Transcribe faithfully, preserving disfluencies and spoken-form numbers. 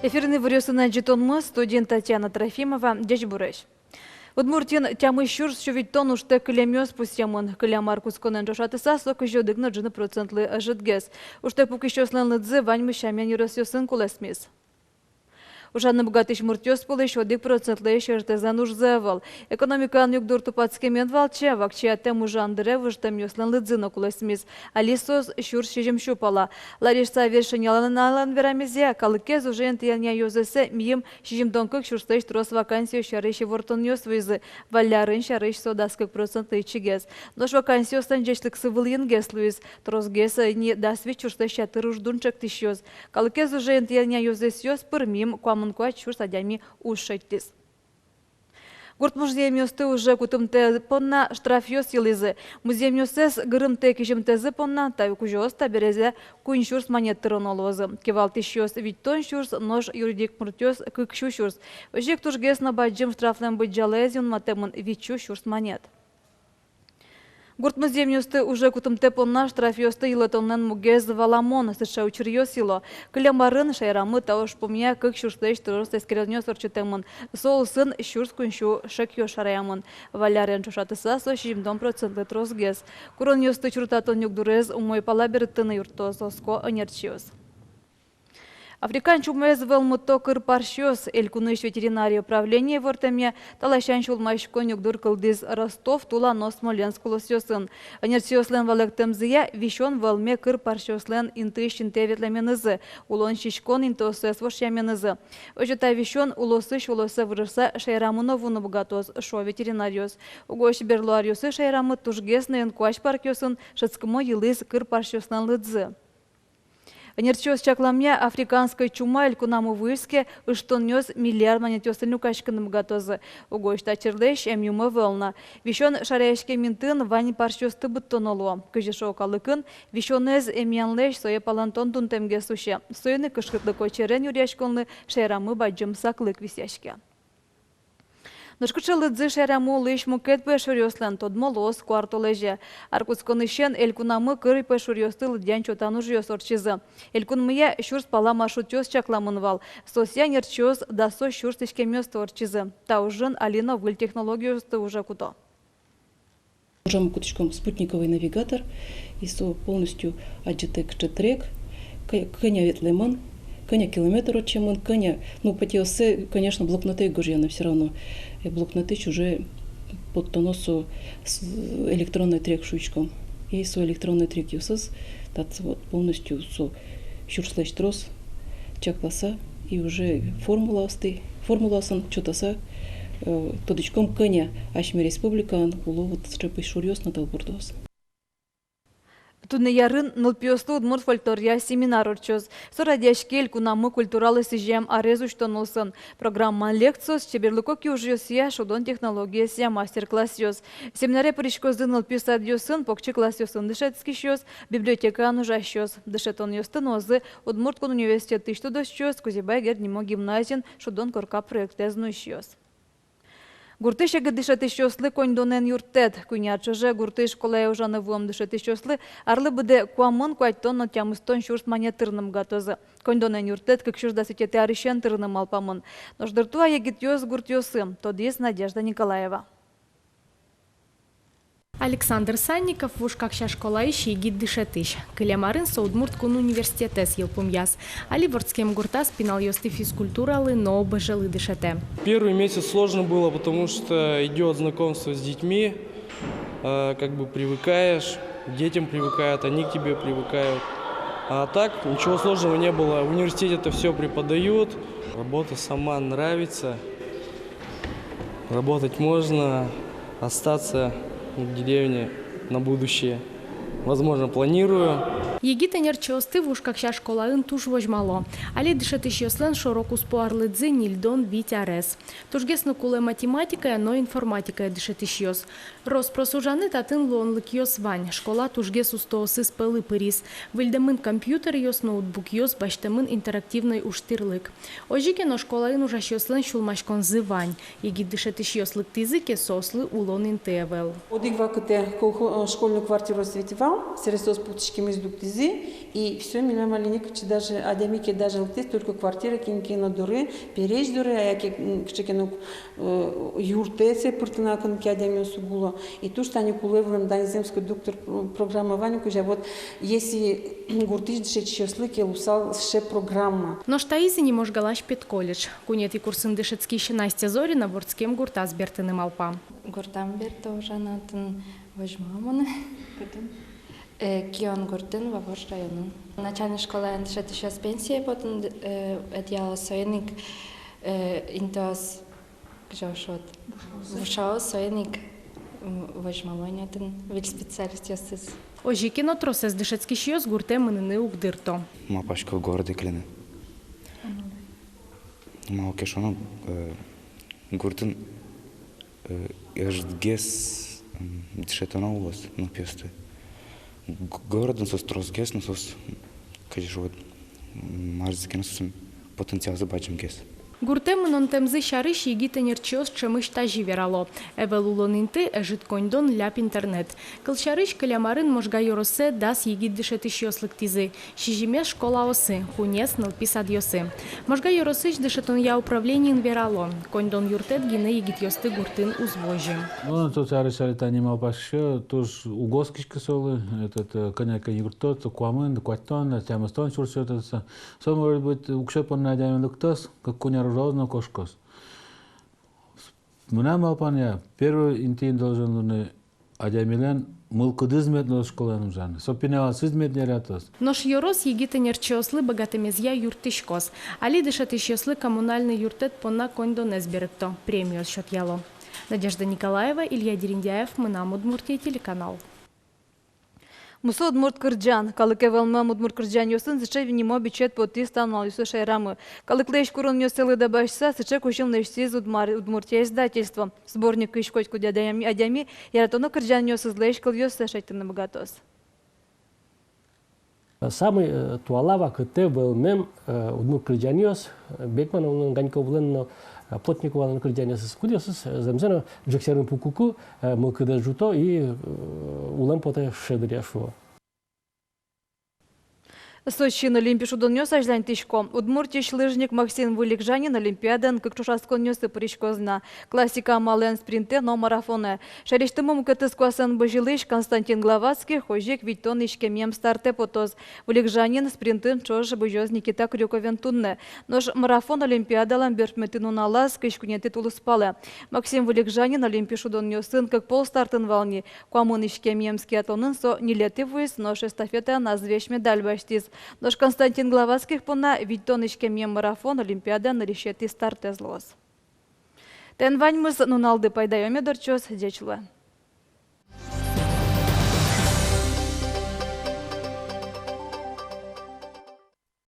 Эфирын иворъёсын адӟытонмы, студиын Татьяна Трофимова. Ӟечбуресь! Удмуртиын тямыс сюрс сю витьтон ужтэк кылемъёс пусъемын. Кылем ар кутсконэн ӵошатыса, со кызь одӥг но ӝыны процентлы ӧжытгес. Ужтэк пукисьёслэн лыдзы ваньмыз сямен ёросъёсын кулэсмиз. Ужаны быгатӥсь муртъёс пӧлысь одӥг процентлэсь ӧжытэзлэн ужзы ӧвӧл. Экономикаын югдур тупатскемен валче, вакчиятэм ужан дыре выжтэмъёслэн лыдзы но кулэсмиз. Али соос сюрс сизьым сю пала. Лариса Вершинялэн верамезъя, калыкез уже интыянъя ёзэсэ мийым сизьымдон кык сюрслэсь трос вакансиос сярысь ивортонъёс вуизы. Валлярын сярысь со дас кык процентлы ичигес. Нош вакансиослэн ӟечлыксы вылынгес луиз. Тросгес ини дас вить сюрслэсь ятыр уждун ӵектӥсьёс. Калыкез уже интыянъя ёзэсъёс пыр мийым куамын куать сюрс адями уж шедьтӥз. Гурт музъемъёсты уже кутымтэ понна штрафъёс йылӥзы. Музъемъёсэз гырымтэ кизьымтэзы понна та кузёос таберезэ куинь сюрс манет тыроно луозы. Кивалтӥсьёс витьтон сюрс, нош юридик муртъёс кык сю сюрс. Озьы ик тужгес но бадӟым штрафлэн быдӟалаез юнматэмын — вить сю сюрс манет. Гурт музъемъёсты уже кутымтэ понна штрафъёсты йылэтонлэн мугез валамон. Сыӵе учыръёс йыло. Кылем арын шаерамы та ужпумъя кык сюрслэсь трос эскеронъёс ортчытэмын. Со улсын сюрс куинь сю шекъёс шараямын. Валлярен ӵошатыса, со сизьымдон процентлы тросгес. Куронъёсты чурытатон югдурез умой пала берыктыны юрттоз, оско ӧнерчиос. Африкан чумаез вӧлмыто кыр парсьёс. Элькунысь ветеринария управление ивортэмъя, та ласянь сюлмаськон югдур кылдӥз Ростов, Тула но Смоленск улосъёсын. Ӧнерчиослэн валэктэмзыя, висён вӧлме кыр парсьёслэн интыысь интые ветлэменызы, улон сиськон интыоссэс вошъяменызы. Озьы та висён улосысь улосэ выжыса шаерамы но вуыны быгатоз, шуо ветеринаръёс. Угось берло аръёсы шаерамы тужгес но инкуазь паркъёсын шӧдскымо йылӥз кыр парсьёслэн лыдзы. Ӧнерчиос чакламъя, африканской чума элькунамы вуиз ке, ыштонъёс миллиард манетъёсын люкаськыны быгатозы. Угось та черлэсь эмъюм ӧвӧл на. Висён шараяськем интыын вань парсьёсты быдтоно луо. Кызьы шуо калыкын, висёнэз эмъянлэсь сое палэнтон дунтэмгес усе. Соин ик кышкытлыко черен нюръяськонлы шаерамы бадӟым саклык висъяське. Нош кыӵе лыдзы шаерамы улӥсь мукет пӧйшуръёслэн, тодмо луоз куартолэзе. Ар кутсконысен элькунамы кыр пӧйшуръёсты лыдъян-чотан ужъёс ортчизы. Элькунмыя сюрс пала маршрутъёс чакламын вал. Соосъя ӧнерчиос дасо сюрс иськемъёсты ортчизы. Та ужын али но выль технологиосты уже куто. Ужамы кутӥськом спутниковый навигатор, и со полностью адӟытэ, кыӵе трек, кӧ-, кӧня ветлэмын, кӧня километр ортчемын, кӧня, ну, патиоссэ, конечно, блокнотэ гожъяны всё равно. Э, блокнотысь уже поттоно со с-, электронный трек шуиськом. И со электронный трекъёсыз, татчы вот полностью со сюрслэсь трос чакласа, и уже формулаосты, формулаосын чотаса, э, тодӥськом, кӧня асьме республикаын уло вот сыӵе пӧйшуръёс но тылобурдоос. Туннэ ярын нылпиослы удмурт фольклоръя семинар ортчоз. Со радъяське элькунамы культуралы сӥзем арез усьтон улсын. Программаын лекциос, чеберлыко киужъёсъя, шудон технологиосъя мастер-классъёс. Семинаре пыриськозы нылпи садъёсын, покчи классъёсын дышетскисьёс, библиотекаын ужасьёс. Дышетонъёсты нуозы Удмурт кун университетысь тодосчиос, Кузебай Герд нимо гимназиын шудон корка проектэз нуисьёс. Гуртысь егит дышетӥсьёслы коньдонэн юрттэт. Куинь ар ӵоже гуртысь школае ужаны вуэм дышетӥсьёслы арлы быдэ куамын, куатьтон но тямыстон сюрс манет тырыны быгатозы. Коньдонэн юрттэт кык сюрс дас витетӥ арысен тырыны малпамын. Нош дыр туэ егитъёс гуртъёсы, тодӥз Надежда Николаева. Александр Санников — Вуж Какся школаысь егит дышетӥсь. Кылем арын со Удмурт кун университетэз йылпумъяз. Али вордскем гуртаз пиналъёсты физкультуралы но ОБЖ-лы дышетэ. Первый месяц сложно было, потому что идёт знакомство с детьми, э, как бы привыкаешь, к детям привыкают, они к тебе привыкают. А так, ничего сложного не было. В университете это всё преподают. Работа сама нравится. Работать можно, остаться в деревне на будущее. Возможно, планирую. Егит ӧнерчиосты Вуж Какся школаын туж возьмало. Али дышетӥсьёслэн шоро-куспо арлыдзы ньыльдон вить арес. Тужгес но кулэ математикая но информатикая дышетӥсьёс. Рос-прос ужаны татын луонлыкъёс вань. Школа тужгес устоосыз пӧлы пыриз. Выльдэмын компьютеръёс, ноутбукъёс, басьтэмын интерактивной ужтӥрлык. Озьы ке но, школаын ужасьёслэн сюлмаськонзы вань. Егит дышетӥсьёс лыктӥзы ке, соослы улон инты ӧвӧл. Одӥг вакытэ колхо-, э, школьной квартираос ведь вал, сэре соос пуктӥськемзэс дугдӥз. И всё, милям али некытчы даже адями ке даже лыктэ, только квартира кин ке но доры, пересь доры, а яке, м, кыӵе ке но, э, юртэ сое пыртыны кин ке адямиос уг уло. И туж тани кулэ вылэм, тани «Земской доктор» программа вань кузя. Вот если гуртысь дышетӥсьёслы ке луысал сыӵе программа. Нош таиз ини Можгалась педколледж. Куинетӥ курсын дышетскись Настя Зорина вордскем гуртаз бертыны малпа. Гуртам берто ужаны, отын возьма мыным. Кытын? Э, Кион гуртын, Вавож районын. Начальной школаын дышетӥсьёс пенсие потыны, э, ӧдъяло, соин ик, э, интыос, кызьы шуод, вуж шуо, соин ик, м, возьмало ини отын выль специалистъёсыз. Озьы ке но тросэз дышетскисьёс гуртэ мыныны уг дырто. Малпасько городэ кыльыны. Малы ке шуоно, э, гуртын, э, ӧжытгес, м, дышетоно луоз нылпиосты. Г-, городын соос тросгес, но соос, м, кызьы шуод, м, марзэ ке но, соослэн потенциалзы бадӟымгес. Гуртэ мынонтэмзы сярысь егит ӧнерчиос ӵемысь тазьы верало: ӧвӧл улон инты, ӧжыт коньдон, ляб интернет. Кылсярысь, кылем арын Можга ёросэ дас егит дышетӥсьёс лыктӥзы. Сизьымез школаосы, куинез нылпи садъёсы. Можга ёросысь дышетонъя управлениын верало: коньдон юрттэт гинэ егитъёсты гуртын уз возьы. Ну, со сярысь али тани малпасько, туж уг оскиськы солы, этот, э, кӧня ке юрттэт, со куамын, куатьтон, тямыстон сюрс юрттэт. Со, может быть, уксё понна адями лыктоз, кык-куинь ар ужалоз но кошкоз. Мынам малпанъя, первой интыын должен луыны адямилэн мылкыдыз мед луоз школаын ужаны, со пиналъёсыз мед яратоз. Нош ёрос егит ӧнерчиослы быгатэмезъя юрттӥськоз. Али дышетӥсьёслы коммунальной юрттэт понна коньдонэз берыкто, премиос сётъяло. Надежда Николаева, Илья Дерендяев, «Мынам Удмуртие» телеканал. Мусо удмурт кырӟан. Калыке вӧлмем удмурт кырӟанъёсын сыӵе нимо бичет потӥз та нуналъёсы шаерамы. Калыклэсь куронъёссэ лыдэ басьтыса, сыӵе кузьым лэсьтӥз «Удмар-, Удмуртия» издательство. Сборникысь котькуд адями, адями яратоно кырӟанъёсызлэсь кылъёссэ шедьтыны быгатоз. Самой, э, туала вакытэ вӧлмем, э, удмурт кырӟанъёс, э, Бекмановлэн, Ганьковлэн но, э, Плотниковалэн кырӟанъёсыз, кудъёсыз, э, зэмзэ но ӝӧк сьӧрын пукуку, э, мылкыдэз ӝуто и, э, улэм потэ шедыръя шуо. Сочиын олимпи шудонъёс азьланьтӥсько. Удмуртиысь лыжник Максим Вылегжанин олимпиадаын кык ӵошатсконъёсы пыриськоз на: классика амалэн спринтэ но марафонэ. Шаерысьтымы мукетыз куасэн бызьылӥсь Константин Главатских озьы ик витьтон иськемъем стартэ потоз. Вылегжанин спринтын ӵош бызёз Никита Крюковен туннэ. Нош марафон олимпиадалэн берпуметӥ нуналаз кызь куинетӥ тулыспалэ. Максим Вылегжанин олимпи шудонъёсын кык пол стартын вал ни. Куамын иськемъем скиатлонын со ньылетӥ вуиз, нош эстафетаын азвесь медаль басьтӥз. Нош Константин Главатских понна витьтон иськемъем марафон олимпиадаын нырысетӥ стартэз луоз. Тӥни ваньмыз. Нуналды пайдаё мед ортчоз. Ӟеч луэ.